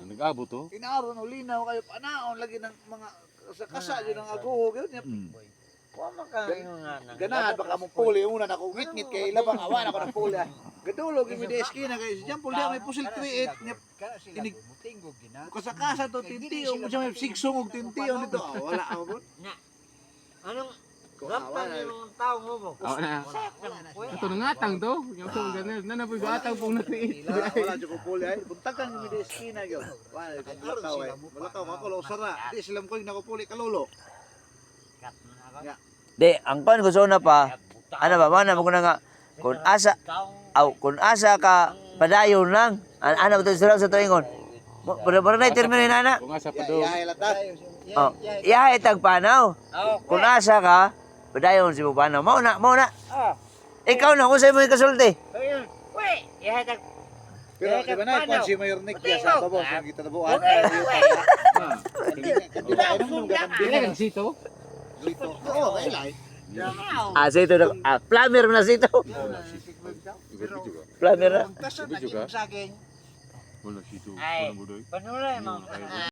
Nag-abot to. Inaron o linaw kayo panaon lagi ng mga sa kasa yun ang aguho gyud niya. Wa man ka nga nang. Ganahan baka mo puli una na ko ngit-ngit kay labang awan ako ng puli. Ah. Gadulo gyud mi di eskina kay si Jampol di may pusil 38 niya. Kana sila mutingog gina. Kasakasa to tinti o mo siya may sigsong og tinti o nito. Ah, wala ako po. Anong Kung rampan awa na. yung tao mo mo? Oo na. Wala na sila. Ito nangatang to. Yung ito ganun. Nanapoy ko atang pong na-create. Wala, wala jud ko puli ay. Buntakan gyud mi di eskina gyud. Wala kung mulakaw ay. Mulakaw ako lo sara. Di sila mo ko nakupuli kalolo. Kat man ako. Di, ang kuan ko sa una pa, ano ba, mana mo ko na nga, kung asa, aw, kung asa ka, padayon lang. Ano ba ito sila sa tuingon? Pero pero na termino yun, ana. Kung asa pa do. Yahay lata. Oh, iyahay tagpanaw. Kung asa ka, padayon si panaw. Mao na, mao na. Oh, Ikaw na, kung sa'yo mo yung kasulti. ayun. Uy, ihatag. Pero di ba na kung si Mayor Nick diya sa babaw sa gitanabuan. Dili kang sito. Oo, kay lai. Ah, sito na. Ah, plumber na sito. Plumber na. Pagtasan Video ang ka? saging. Wala sito. Ay. Wala mo doy. Panulay mo.